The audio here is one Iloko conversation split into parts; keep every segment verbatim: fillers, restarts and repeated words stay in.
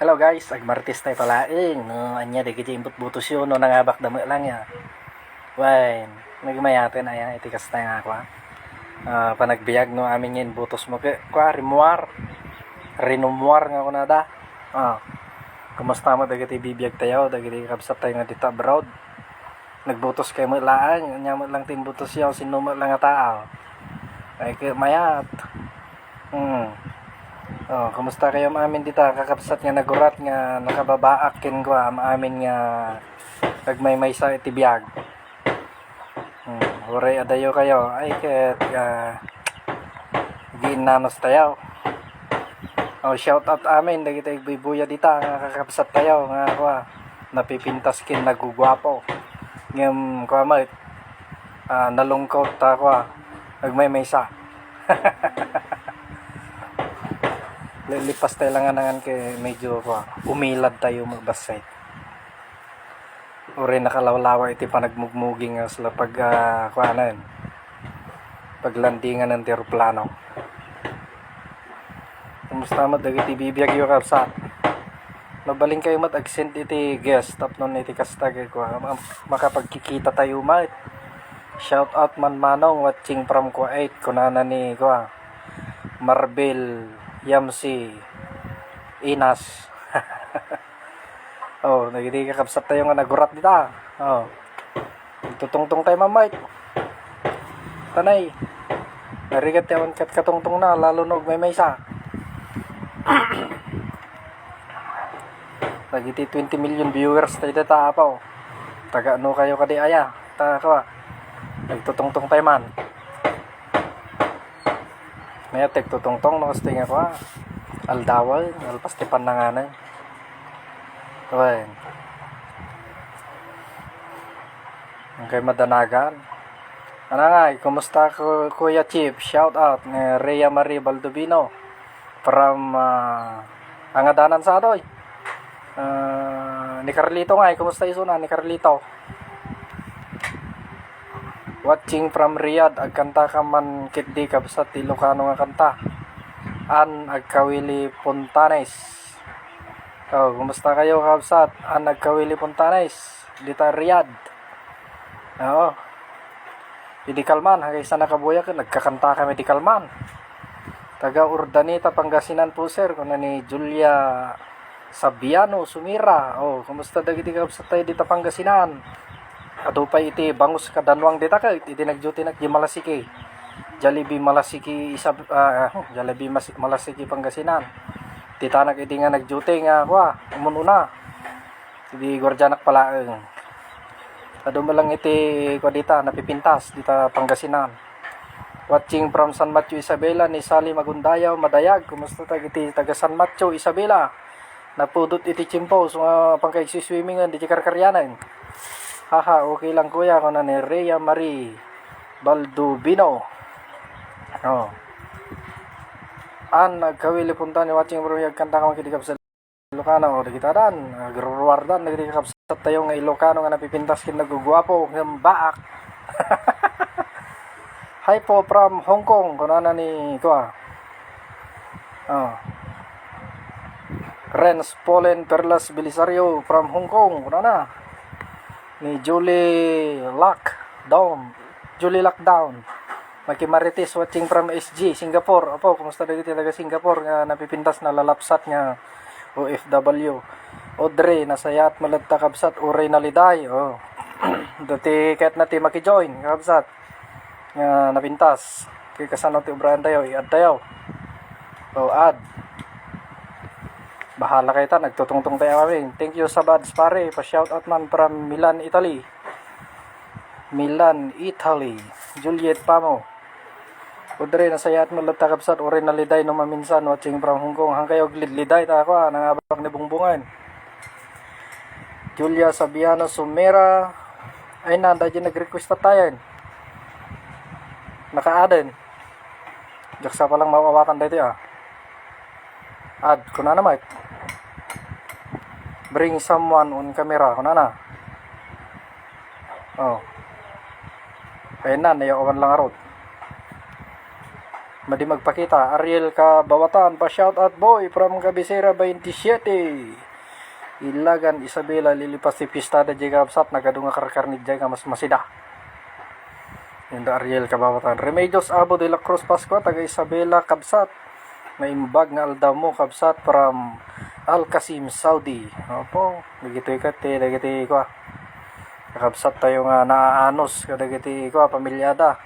Hello guys, agmarites tayo palaeng, no? Ania dagiti imbutbutosyo, no? Nangabakda met lang ya. Wen, nagmayaten aya iti kasta nga kua. Ah, panagbiag no amin nga imbutosmo ke, kua, rimuar. Rinumuar nga kunada. Ah, kumusta met dagiti bibiag tayo, dagiti kabsat tayo nga dita abroad? Nagbutos kayo met laeng, ania met lang ti imbutosyo, sino met lang nga tao? Ay, ke-, mayat. Hmm. Oh, kumusta kayo amin dita, kakabsat nga nagurat nga nakababaak ken kua, amin nga agmaymaysa iti biag? Hmm, uray adayo kayo. Ay, ket, ah, giinnanos tayo. Oh, shout out amin dagiti agbuybuya dita nga kakabsat tayo nga kua, napipintas ken naguguapo. Ngem kua met, ah, nalungkot ta kua, agmaymaysa. Li-, lipas tayo lang nga nangan kay medyo kua, umilad tayo magbassit. Uray nakalawlawa iti panagmugmuging nga sila pag, ah, kuanan, paglandingan ti eroplano. Kumusta met dagiti bibiagyo, kabsat? Mabalin kayo met ag-send iti guest tapno iti kasta kay kua, ma-, makapagkikita tayo met. Shout out man Manong, watching from Kuwait, kunana ni kua, Marbil Yamsi Inas. Oh, dagiti kakabsat tayo nga nagurat dita. Oh. Tutungtong tayo, Ma'am Mike. Tanay. Narigat ti awan kat katungtong na, lalo no agmaymaysa. Dagiti twenty million viewers tayo dita, apo. Taga ano kayo kadi aya? Ta, kua. Nagtutungtong tayo man. Mayat ti agtutungtong no kasta nga kua, aldawan, alpas ti pannanganan. Wen. Ang kay madanagan. Anangay, kumusta, Ku-, Kuya Chief? Shout out ni Rhea Marie Baldovino from, ah, Angadanan sa atoy. Ah, ni Carlito ngay, kumusta isuna ni Carlito? Watching from Riyadh, agkanta ka man ketdi kabsat ti Ilocano nga kanta. An agkawili Fontanes. Oh, kumusta kayo, kabsat? An agkawili Fontanes, dita Riyadh. Oo. Idi kalman, hagay sa nakabuya ken nagkakanta kami di kalman. Taga Urdaneta, Pangasinan po, sir, kuna ni Julia Sabiano Sumira. Oh, kumusta dagiti kabsat tayo dita Pangasinan? Adu pay iti bangus kadanuang dita ket idi nagduty nak di Malasiki. Jollibee Malasiki Isab-, ah, Jollibee Mas-, Malasiki Pangasinan. Ditanak idi nga nagduty nga, kua, umun-una. Idi guardianak palaeng. Adu met lang iti, kua, dita, napipintas, dita Pangasinan. Watching from San Mateo Isabela ni Sally Magundayaw, Madayag. Kumusta dagiti taga San Mateo Isabela? Napudot iti tiempo, so, ah, pangkaigsiswimmingen, diti karkarianan. Haha, okay lang, kuya, kuna ni Rhea Marie Baldubino. Oh. An agkawili Fontanes, watching from Riyadh, agkanta ka man ketdi kabsat Ilocano, o, dagita dan, agruruardan dagiti kakabsat tayo nga Ilocano nga napipintas ken naguguapo ngem baak. Hi po from Hong Kong, kunana ni, kua. Oh. Renz Polen Perlas Belisario from Hong Kong, kunana. Ni Julie Lockdown. Julie Lockdown. Makimarites watching from S G, Singapore. Apo, kumusta dagiti taga Singapore nga napipintas, nalalapsat nga O F W? Audrey, nasayaat met latta, kabsat, uray naliday. Oh. Dati ket na ti makijoin, kabsat. Nga napintas. Kay kasano ti obrahan tayo, i-add tayo. Oh, add. Bahala kayo ta, nagtutungtong tayo kami. Thank you sa buds, pare. Pa-shout out man from Milan, Italy. Milan, Italy. Juliet Pamo. Audrey, nasayaat met latta, kabsat, uray naliday no maminsan, watching from Hong Kong. Hangkayo aglidliday ta ako, ah, nangabak ni Bungbungan. Julia Sabiano Sumera. Ay na, daydi nag-request tayo. Nakaaden. Jaksa pa lang mawawatan daytoy, ah. Add, kunana, Mike. Bring someone on camera, kunana. Oh. Ayan na, nayawan lang arot. Madi magpakita, Ariel Kabawatan, pa-shoutout boy from Cabecera twenty-seven. Ilagan, Isabela, lilipas ti piestada diay kabsat, nagadu nga karkarnit diay nga masmasida. Yun da Ariel Kabawatan. Remedios Abo de la Cruz Pascua, taga Isabela, kabsat. Naimbag nga aldawmo, kabsat, from Al Qasim, Saudi. Opo, dagitoy ket ti, dagiti, kua, kakabsat tayo nga naaanos kadagiti, kua, pamilyada.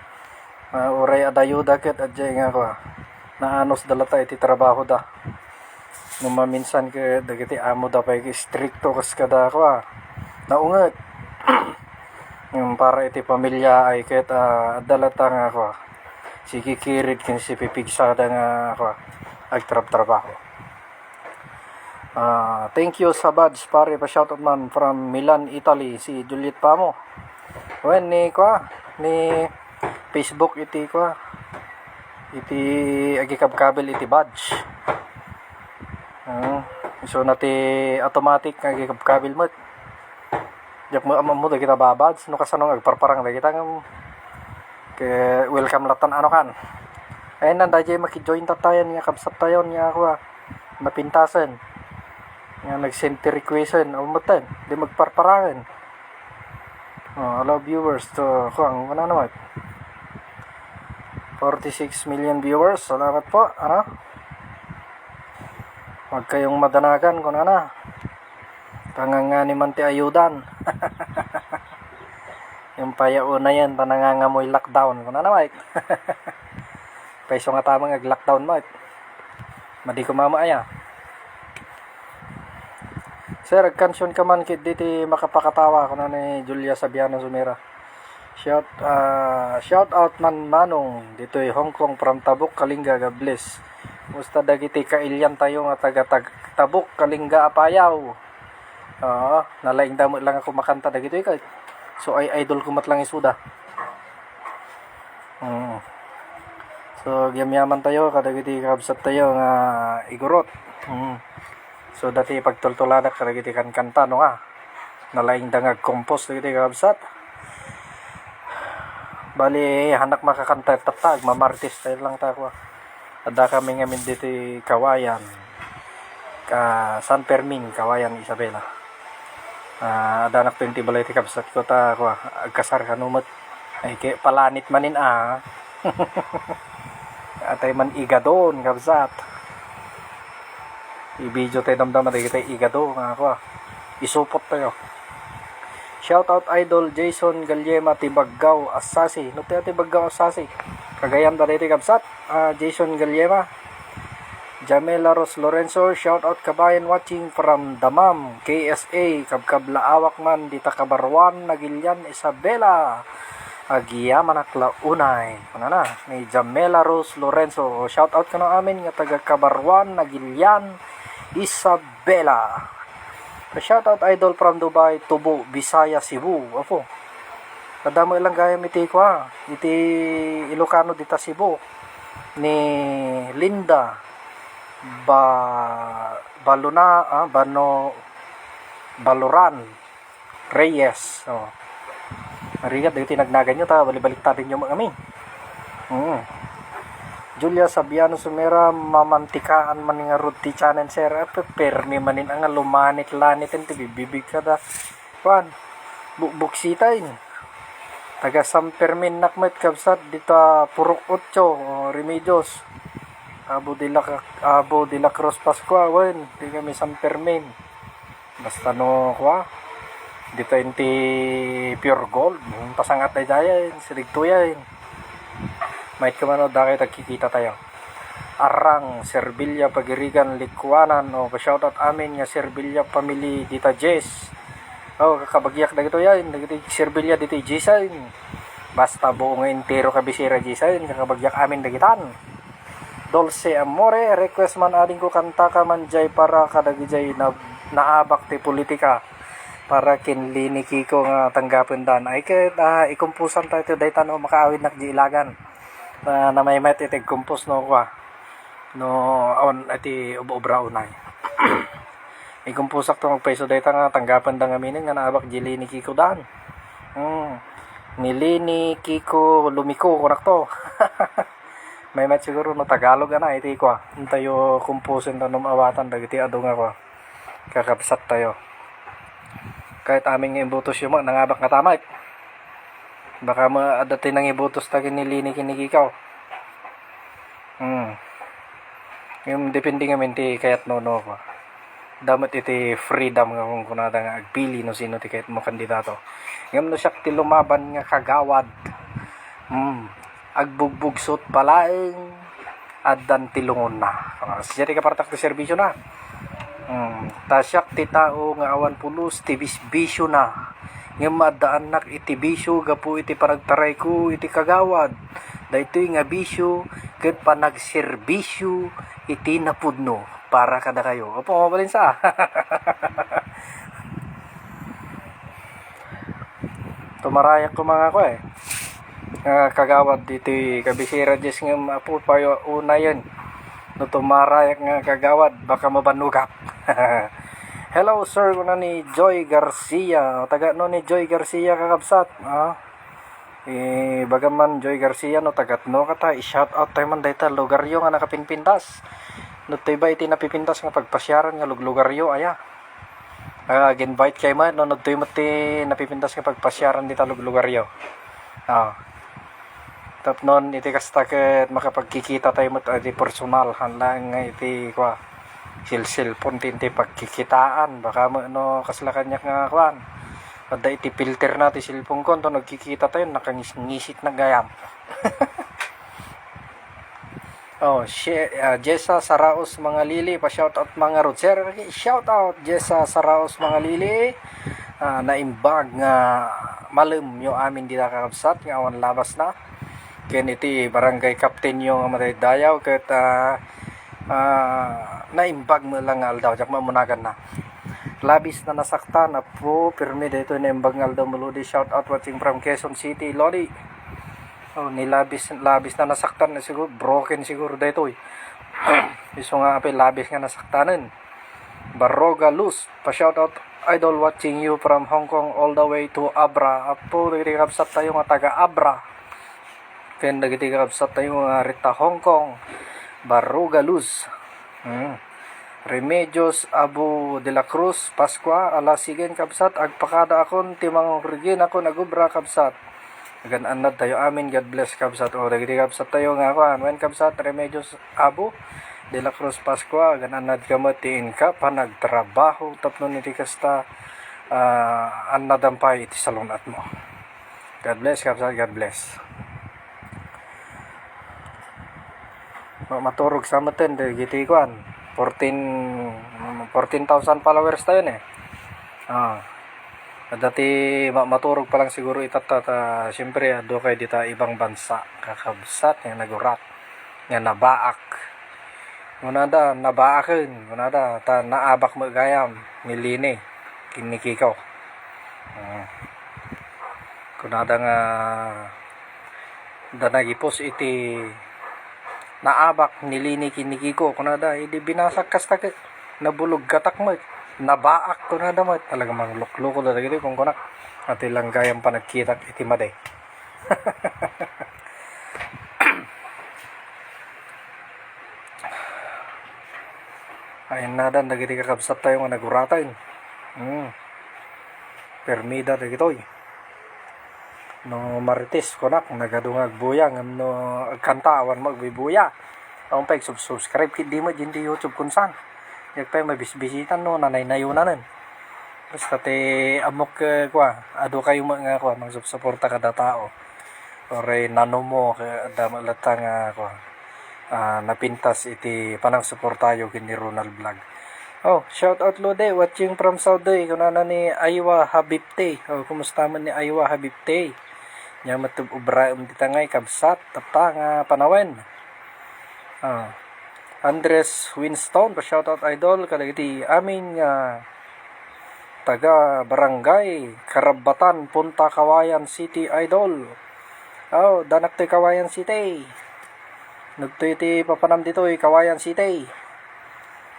Ah, uray adda ayuda ket adda nga, kua, naanosda latta iti trabahoda. No maminsan ket dagiti amoda pay istrikto kas kada, kua, naunget. Ngem para iti pamilya ay ket, ah, adda latta nga, kua, sikikirid ken sipipigsada nga, kua, agtrabtrabaho. Ah, thank you sa badge, pare, pa-shoutout man from Milan, Italy, si Juliet Pamo. Wen ni, kua, ni Facebook iti, kua, iti agikabkabil iti badge. Hmm, isu na ti automatic nga agikabkabil met. Diak met ammo dagita babadge, no kasano nga agparparang dagita ngem, ke, welcome latta, ano kan. Ay, nan, daydiay makijoin tattayon nga kabsat tayon nga, kua, napintasen. Nga nag-send ti requesten, aw, metten, di magparparangen. Oh, hello viewers to, kuan, ano naman? Forty-six million viewers, salamat po, ano? Huwag kayong madanagan, kung ano. Pangangani man ti ayudan. Yung paya una yan, ta nangangamoy lockdown, kung ano, Mike? Paiso nga tamang ag-lockdown, Mike. Madi ko mama aya. Sir, agkansion ka man ket diti makapakatawa, kuna ni Julia Sabiano Sumera. Shout, ah, shout out man manong ditoy Hong Kong from Tabuk, Kalinga, God bless. Musta dagiti kailian tayo nga taga Tag-, Tabuk, Kalinga, Apayao? Oo, nalaing damo lang ako makanta dagitoy kay. So, ay idol ko met lang isuda. Mm. So, gyamyaman tayo kadagiti kabsat tayo nga igurot. Mm. So, dati pagtultuladak kadagiti kankanta, no nga. Nalaing da nga agkompos dagiti kabsat. Bali, hanak makakanta tatta, agmamartes tayo lang ta, kua. Adda kami ngamin diti Kawayan. Ka San Fermin, Kawayan, Isabela. Ah, adda anak twenty balay ti kabsat ko ta, kua, agkasar kano met. Ay, ke, palanit manin, ah. Atay man igadon, kabsat. I-video tayo damdama, dagiti igado, nga, kua. Isupot tayo. Shout out Idol Jason Gallema ti Baggao, Assasi. No ti, ti Baggao, Assasi. Kagayam da daytoy kabsat. Ah, Jason Gallema. Jamela Ros Lorenzo, shout out kabayan watching from Damam, K S A, kabkablaawak man dita Kabaruan, Nagilian, Isabela. Agyamanak la unay. Kunana, ni Jamela Ros Lorenzo. Shout out kano amin nga taga Kabaruan, Nagilian, Isabela. Shout out Idol from Dubai, Tubo, Bisaya, Cebu. Apo. Kadamo ilang gayam iti kua, iti Ilocano dita Cebu. Ni Linda Ba-, Baluna, ah, Bano-, Baloran Reyes. Oh. Rigat dagiti nagnaganyo ta balibaliktadinyo met amin. Hmm. Julia Sabiano Sumera, mamantikaan man nga rod ti channel, sir. Ah, pe-, permi manin nga lumanit-lanit ti bibibig kada. Kuan, bukbuksitaen. Taga San Fermin nak met, kabsat, dita Purok Ocho, o, Remedios. Abo de la, Abo de la Cruz Pascua, wen, ti kami San Fermin. Basta no, kua, dita inti Pure Gold, pasangat daydiay, siligtoyen. Mait ka man, o, dakay tagkikita tayo. Arang, Servilia, Pagirigan, Likuanan, o, pa-shoutout amin nga Servilia family dita Jess. O, kakabagyak dagito yan, dagiti Servilia dito Jess ay. Basta buo nga entero Kabisera Jess ay, kakabagyak amin dagitan. Dulce Amore, request man ading ko kanta ka man jay para kadagijay na, naabak ti politika. Para ken Leni Kiko nga tanggapen dan. Ay ket, ah, ikumpusan tayo ti dayta no makaawid nak di ilagan. Na, namaymayat iti agkumpos no kua. No, awan iti ub-, ubra unay. Ikumpusak to magpaiso dayta nga tanggapen da ngamin nga naabak di Leni Kiko dan. Hmm. Ni Leni Kiko Lumiko, kunak to. Maymayat siguro no Tagalog, ana, iti kua. Intayo kumpusen ta no maawatan dagiti adu nga kua. Kakabsat tayo. Kahit amin nga imbutos yo mo, nangabak nga tamak. Baka mo, adda ti nangibutos ta ken ni Lini ken ni Kikaw. Hmm. Yung depende ngamin ti kayat no, no, kua. Damat iti freedom nga kung kunada nga agpili no sino ti kayat mo kandidato. Ngem no siak ti lumaban nga kagawad, hmm, agbugbugsot pa laeng, addan ti lungonna. Ah, siya ti kapartak ti serbisyo na. Hmm, ta siak ti tao nga awan pulos ti bisbisyo na. Ngem maaddaannak iti bisyo gapu iti panagtarayko iti kagawad. Daytoy nga bisyo ket panagserbisyo iti napudno para kadakayo. Apo, mabalin sa. Tumarayak ko mga ko eh. Nga kagawad ditoy kabisera Jess ngem apo payo unayen. No tumarayak nga kagawad, baka mabanugak. Hello, sir, kuna ni Joy Garcia. Taga no ni Joy Garcia, kakabsat? Ah. Eh, bagaman Joy Garcia, no, tagatno kata, i-shout out tayo man dayta lugaryo nga nakapinpintas. No, toy ba iti napipintas nga pagpasiaran nga luglugaryo, aya. Ah, ag-invite kay met, no, no, toy met ti napipintas nga pagpasiaran dita luglugaryo. Ah. Tapnon, iti kasta ket makapagkikita tayo met, adi personal, han laeng nga iti, kua, sil-, cellphone ti, ti pagkikitaan. Baka mo, no, kasla kaniak nga, kuan. Adda iti filter na ti cellphone ko, anto nagkikita tayo, nakangisit na gayam. Oh, shi-, ah, Jessa Saraos Mangalili, pa-shoutout mga Roger. Shoutout, Jessa Saraos Mangalili. Ah, naimbag nga malem yo amin dita kakabsat nga awan labas na. Ken iti barangay captain yo nga madaydayaw ket, ah, ah, naimbag met lang nga aldaw, diak mamunagan na. Labis na nasaktan, apo, pirmi daytoy naimbag nga aldaw, Muludi. Shout out watching from Quezon City, Lodi. Oh, ni labis, labis na nasaktan na siguro, broken siguro daytoy. Isu nga apay labis nga nasaktanen. Barroga Luz, pa-shoutout, idol, watching you from Hong Kong all the way to Abra. Apo, dagiti kabsat tayo nga taga Abra. Ken dagiti kabsat tayo nga rita Hong Kong. Barroga Luz. Hmm. Remedios Abu de la Cruz Pascua, ala, sigen kabsat, agpakada akon ti mangrigin akon agubra kabsat. Agan-annad tayo amin, God bless kabsat. O, dagiti kabsat tayo nga kuan, wen kabsat, Remedios Abu de la Cruz Pascua, agan-annad ka met ti inka panagtrabaho tapno iti kasta, ah, annadam pay iti salun-at mo. God bless kabsat, God bless. Ma-, maturog sa meten dagiti kuan, fourteen, fourteen thousand followers tayo ni. Ah. Adda ti ma-, maturog pa lang siguro itatta ta, siyempre, adu kay dita ibang bansa, kakabsat, nga nagurat, nga nabaak. Kunada, nabaaken, kunada, ta naabak met gayam, ni Lini, ken ni Kiko. Ah. Kunada nga, da nagipos iti naabak ni Lini ken ni Kiko, kunada, idi binasak kasta ket nabuloggatak met, nabaak, kunada met, talaga manglukloko da dagiti kunkunak. Ati lang gayam panagkitak iti madi. Ay, nadan dagiti kakabsat tayo nga naguratan. Hmm. Permida dagitoy. No Marites, kunak, nagadu nga agbuya, ngem no agkanta, awan mo agbubuya. Awan pay sub-, subscribe ket di met, di YouTube kunsan. Diak pay mabisbisitan no nanaynayonanen. Basta ti ammok, eh, kua, adu kayo met nga, kua, mangsupsuporta kada tao. Uray nanumo, ket adda met latta nga, kua, ah, napintas iti panangsuportayo ken ni Ronald Vlog. Oh, shout out, Lode, watching from Saudi, kunana ni Aywa Habibte. Oh, kumusta man ni Aywa Habibte? Nia met ubraem dita ngay, kabsat, tapta nga panawen. Ah, Andres Winston, pa-shoutout, idol, kadagiti amin nga taga Barangay Karabatan, Punta, Cauayan City, idol. Oh, danak toy Cauayan City. Nagtoy ti papanam ditoy, Cauayan City.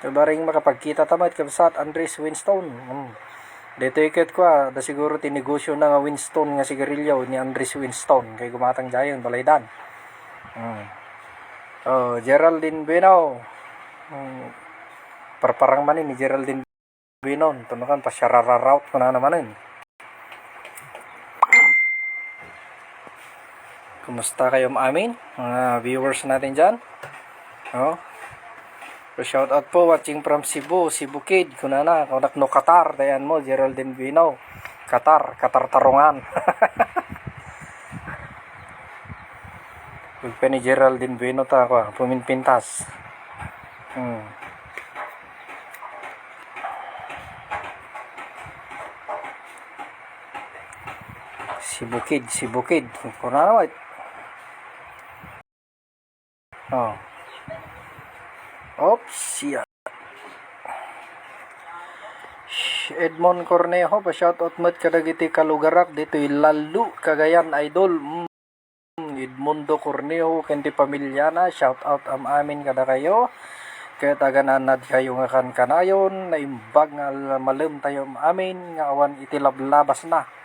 Tabaring makapagkita ta met, kabsat, Andres Winston. Hmm. Ditoy ket kua, da siguro ti negosyo na nga Winston nga sigarilyo ni Andres Winston. Kay gumatang dayon, balaydan. Hmm. Oh, Geraldine Bueno. Hmm, parparang man ni Geraldine Bueno. Tunukan, pasarararaot ko na naman. Kumusta kayo, amin? Mga viewers natin dyan. Oh. So, shout out po, watching from Cebu, Cebu Kid, kunana, kunak no Qatar, dayan mo, Geraldine Bueno. Qatar, Qatar tarungan. Pagpa ni Geraldine Bueno ta, kwa, puminpintas. Hmm. Cebu Kid, Cebu Kid. Kunana, wa-, Oh. Oops, siya. Edmond Cornejo, pa-shoutout met kadagiti kalugarak ditoy Lallo, Cagayan, idol. Mm, Edmundo Cornejo, ken ti pamilyana, shoutout am-amin kadakayo. Ket agananad kayo nga kankanayon, naimbag nga al-, malem tayo am-amin nga awan iti lablabasna.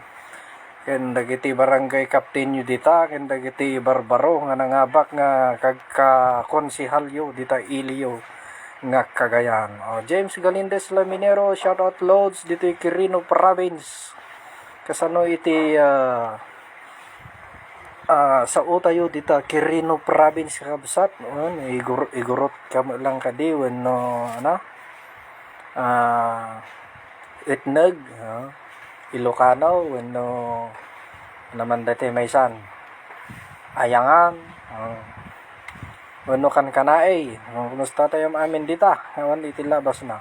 Ken dagiti barangay captainyo dita, ken dagiti barbaro nga nangabak nga kagkakonsehalyo dita iliyo nga Cagayan. O, James Galindez Laminero, shout out loads ditoy Quirino Province. Kasano iti, ah, ah, sao tayo dita Quirino Province, kakabsat? O, igur-, igurot ka lang kadi wenno, ano? Ah, Itneg, ah, Ilocano, wenno naman dati maysan. Ayangan, ah, wenno kankanaay. Ah, kumusta tayo amin dita? Awan iti labas na.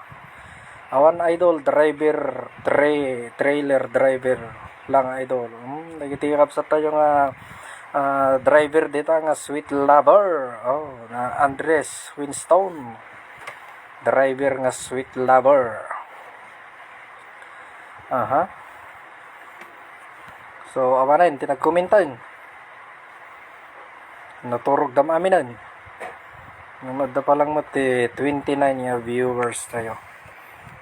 Awan, idol, driver, tra-, trailer driver lang, idol. Hmm, dagiti kabsat tayo nga, ah, driver dita nga sweet lover. Oh, na Andres Winston. Driver nga sweet lover. Aha. So, awanen, ti nagkomentaen. Naturog dam aminen. Nung adda pa lang met ti twenty-nine nga viewers tayo.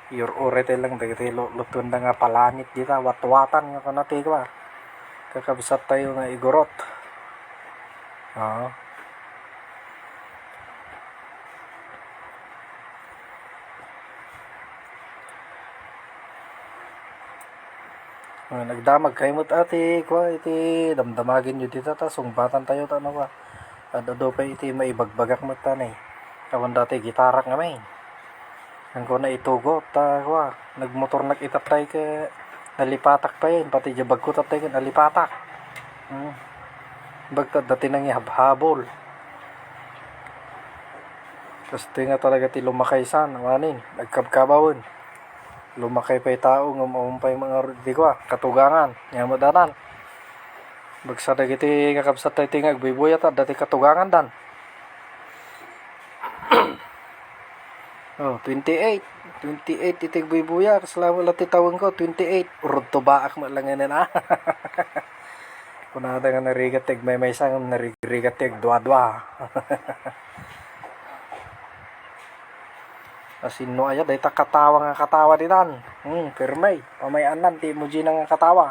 Your ure tayo lang, dagiti lu-, lutuan da nga palanit dita, watwatan nga kunati, kwa. Kakabsat tayo nga igurot. Oo. Ah, nagdamag kayo met, ati, kwa, iti damdamagen yo dita, ta, sungbatan tayo, ta, ano, kwa. Ad-adu pay iti maibagbagak met, ta, ni. Awan dati gitarak nga, may. Ang kuna itugot, ta, kwa, nagmotor nak itap tayo ke, nalipatak pa yun, pati di bagko tap tayo ke, nalipatak. Hmm. Bagta, dati nang ihabhabol. Kastoy nga talaga ti lumakay san, awanin, nagkabkabawen. Lumakay pay tao nga maumpay mga ru-, di ko, ah, katugangan, nga madanan. Bagsa dagiti kakabsat tayo ti nga agbuybuya ta, dati katugangan dan. Oh, twenty-eight. Twenty-eight iti agbuybuya, kasla wala ti tawen ko, twenty-eight. Urod to baak mo lang ngayon, ah. Kunada nga narigat ti agmaymaysa, nga narigrigat ti agdua-dua. Asinno aya, dayta katawa nga katawa ditan. Hmm, pirmi. Pamay-anan ti emoji na nga katawa.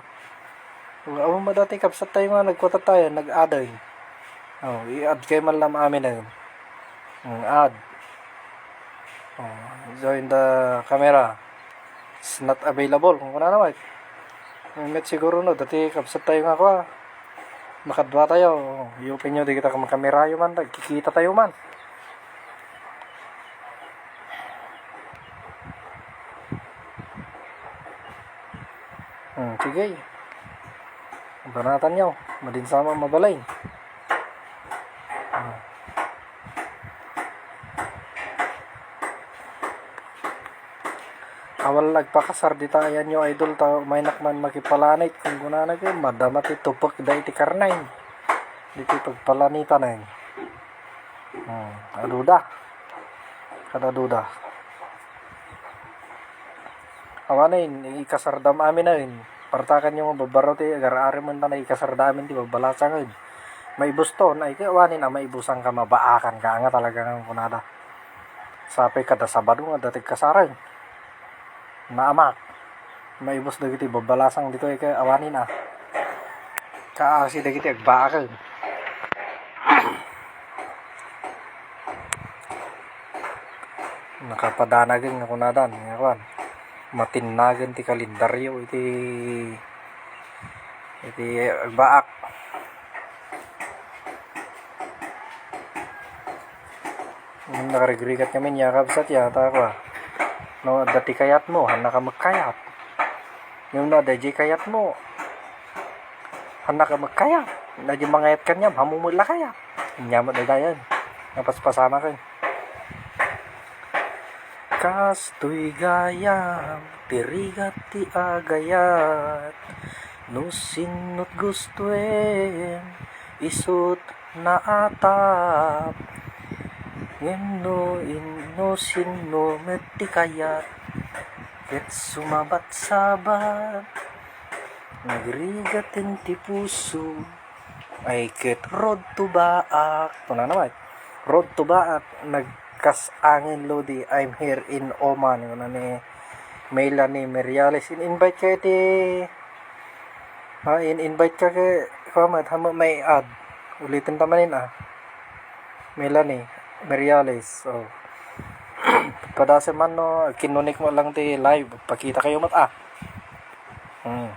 Awan madati kabsat tayo nga nagkuta tayo, nag-add ay. Oh, i-add kayo man lang amin ay. Hmm, add. Oh, join the camera. It's not available. Kung kuna naman. Met siguro no, dati kabsat tayo nga kwa. Makadwa tayo. Iyupin nyo, di kita makamerayo man, kikita tayo man. Hmm, sige. Banatan nyo. Madin sama mabalay. Hmm. Awal nagpakasar dita ayan yo, idol, ta umaynak man makipalanit. Kung kunana ko, madama ti tupek da iti karnay. Diti pagpalanitanen. Hmm, aduda. Kada duda. Awanen, ikasardam amin ayen. Partakan yo nga babaro ti agar-ari man ta naikasarda amin ti babalasangen. Maibusto, na iti awanen a maibusan ka, mabaakan ka, nga talaga nga kunada. Sapay kada Sabado nga datag kasaren. Naamak. Maibus dagiti babbalasang ditoy ka awanin a. Kaasi dagiti agbaaken. Nakapadanagen nga kunadan, nga kuan, matinnagen ti kalendaryo iti, iti agbaak. Ngem nakarigrigat ngamin ya, kabsat, ya, ta kua. No adda ti kayatmo, hannaka magkayat. Ngem no adda diay kayatmo, hannaka magkayat. No adda mangayat kaniam, ammom met la kayat. Ania met dayta yan. Napaspasamak. Kastoy gayam, ti rigat ti agayat. No sinno't gustoem, isu't naatap. Ngem no in-, no sinno met ti kayat, ket sumabatsabat, nagrigaten ti puso, ay ket road to baak. Kunana met, road to baak, nagkas-angen lodi, I'm here in Oman, kuna ni Melanie Meriales. In-invite ka iti, ah, in-invite ka ke, kua met, hamo may ad. Ulitin ta manin, ah. Melanie Meriales, oh. Padasem man no, kinunik mo lang ti live, pakita kayo met, ah. Hmm.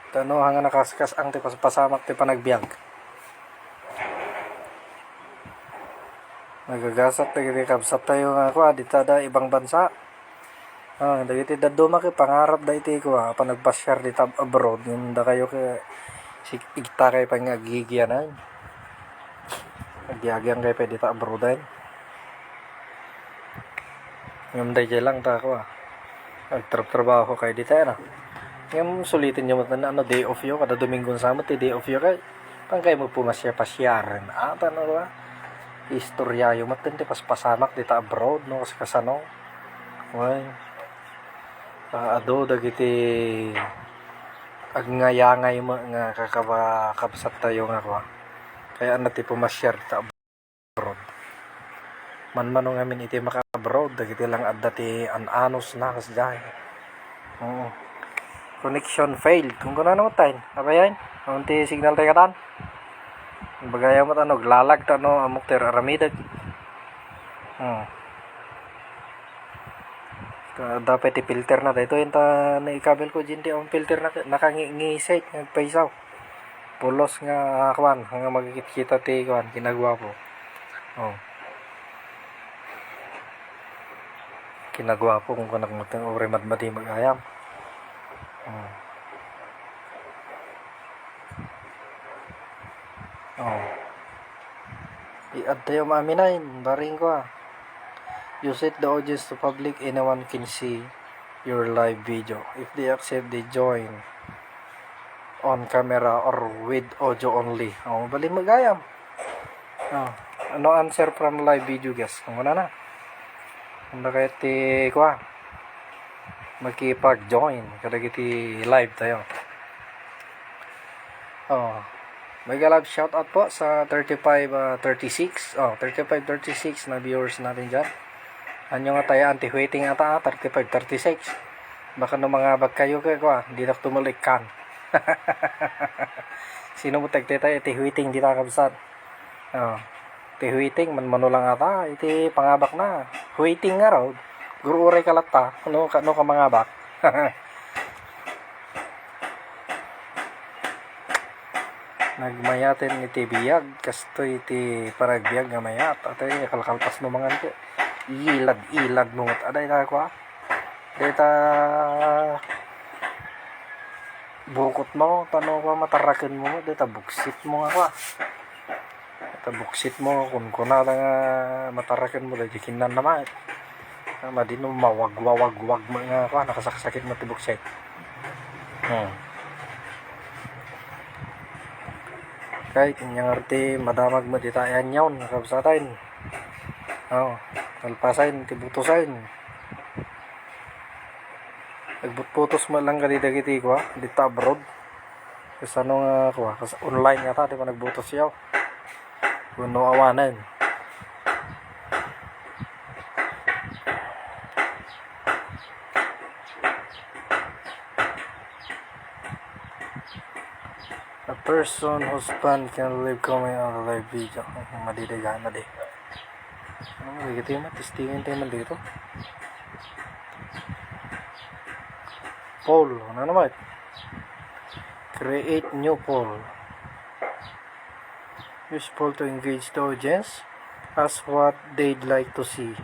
Tano, hanga nakaskas ang ti pas-, pasamak ti panagbiag. Nagagasat dagiti kabsat tayo nga kua, dita da ibang bansa. Ah, dagiti dadduma ket pangarap da iti kua, panagpasiar dita ab-, abroad, ngem dakayo ket sik-, igta kay pay nga agigianan. Agiagian kay pay dita abroad ay. Ngem daydiay lang ta kua. Agtrabtrabaho kay dita, ano. Ngem suliten yo met, ano, day off yo, kada Domingo sa met ti day off yo kay pangkay mo pumasia-pasiaren. Ata, ano, kua. Istorya yo met ti paspasamak dita abroad, no, kas-, kasano. Wen, ah, adu dagiti agnayangay met nga kakaba-, kabsattayo nga kua. Kay ania ti pumasiar ta abroad. Manmano ngamin iti maka-abroad, dagiti lang adda ti an-anosna, kasdiay. Oo. Connection failed. Kung kunana met tayo, abayan, awan ti signal tayo katan. Bagay met ano, aglalag ta no, ammok ti ar-aramidek. Hmm. Ta-, dapat ti filter na. Daytoy ta naikabel ko, Jinti, ang filter na, nakangi-, ngisik, nagpaisaw. Pulos nga, ah, kwan, nga magkita ti, kwan, kinagwapo. Oh. Kinagwapo kung kunak mo, uray madmadi mag-ayam. Oh. Oh. I-add tayo maaminain, baring ko, ah. You set the audience to public, anyone can see your live video. If they accept, they join on camera or with audio only. Oh, bali magayam. Oh, no answer from live video guest. Ang una na. Ang na kaya ti, kuha. Makipag-join kadagiti live tayo. Oh, mega love shout out po sa thirty-five, ah, thirty-six. Oh, thirty-five thirty-six na viewers natin dyan. Anyo nga tayo anti-waiting ata, ah, thirty-five thirty-six. Baka no mangabak kayo kay kuha, di na tumalik kan. Sino mo tagtitay iti waiting dita, kabsat? Oh. Ti waiting, manmano lang ata, iti pangabak na. Waiting nga raw, gururay ka latta, no ka, no ka mangabak. Nagmayaten iti biag, kastoy iti panagbiag nga mayat. Atay, kalkalpas mo mangan ko. Ilad-ilad mo ngat. Aday na ko, ah. Deta bukot mo, tano ka mataraken mo, deta buksit mo nga ka. Ita buksit mo, kunkuna da nga mataraken mo, daydi kinnan naman. Ah, madino mawagwawagwag mo nga, kuan, nakasaksakit mo ti buksit. Hmm. Kay, kanya nga ti madamag mo dita, ayan yawn, nakabsatan. Oh, talpasan, ti butusan. Nagbutbutos mo lang ka di dagiti, kuan, dita abroad. Kasano nga, kuha, kas-, online nga ta, di ba nagbutos yaw? Wenno awanen. A person whose friend can leave comment on the live video. Madi, di, madi. Iti man, testingan tayo man dito. Poll, ano naman? Create new poll. Use poll to engage the audience. Ask what they'd like to see.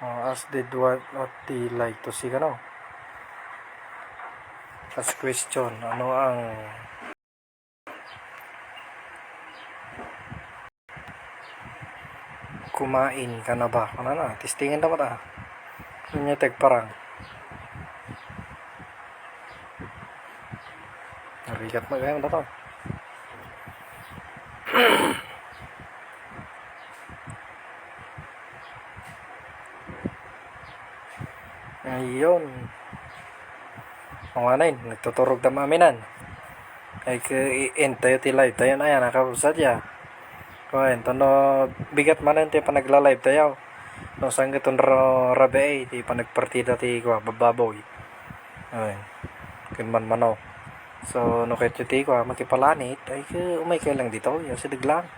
Oh, ask they what, what they like to see, ano? Ask question, ano ang Kumain ka na ba? Ano na? Testingan dapat, ah. Ano niya tagparang? Narigat na gayam na to. Ayun. Ang anay, nagtuturog ta maaminan. Ay, ke, i-end tayo ti live tayo na yan, nakapusat ya. Kuan, tono, bigat man ti panagla-live tayo. No, saan ka ton ra-, rabi ay, ti panagpartida ti, kua, bababoy. Ay, kun man mano. So, no, kahit ti, kua, makipalanit, ay, ke, umay kayo lang dito, yung sidig lang.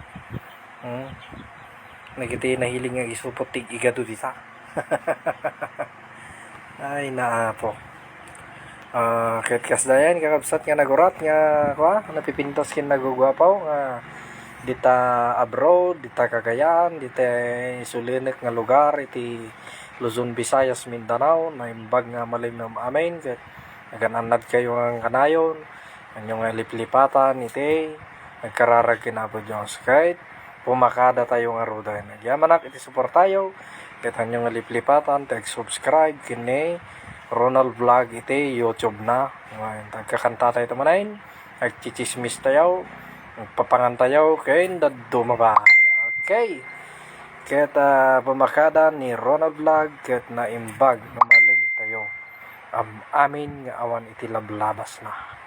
Hmm. Nagiti nahiling nga isupot ti igado dita. Ay, naapo. Ah, ket kasdayan, kakabsat nga nagurat nga, kua, napipintas ken naguguapaw nga dita abroad, dita Cagayan, dita isulinek nga lugar iti Luzon, Visayas, Mindanao, naimbag nga malimnam amin, ket nagan-annad kayo nga kanayon, anyo nga liplipatan iti nagkararag ken Apo Dios. Ket pumakada tayo nga ruden. Agyamanak iti suportayo, ket anyo nga liplipatan ti ag-subscribe ken ni Ronald Vlog iti YouTube na. Ngayon, agkakanta tayo tumanen, agchichismis tayo, agpapangan tayo, ken dadduma pay. Okay. Ket, ah, pumakada ni Ronald Vlog, ket naimbag nga malem tayo. Am-amin nga awan iti lablabas na.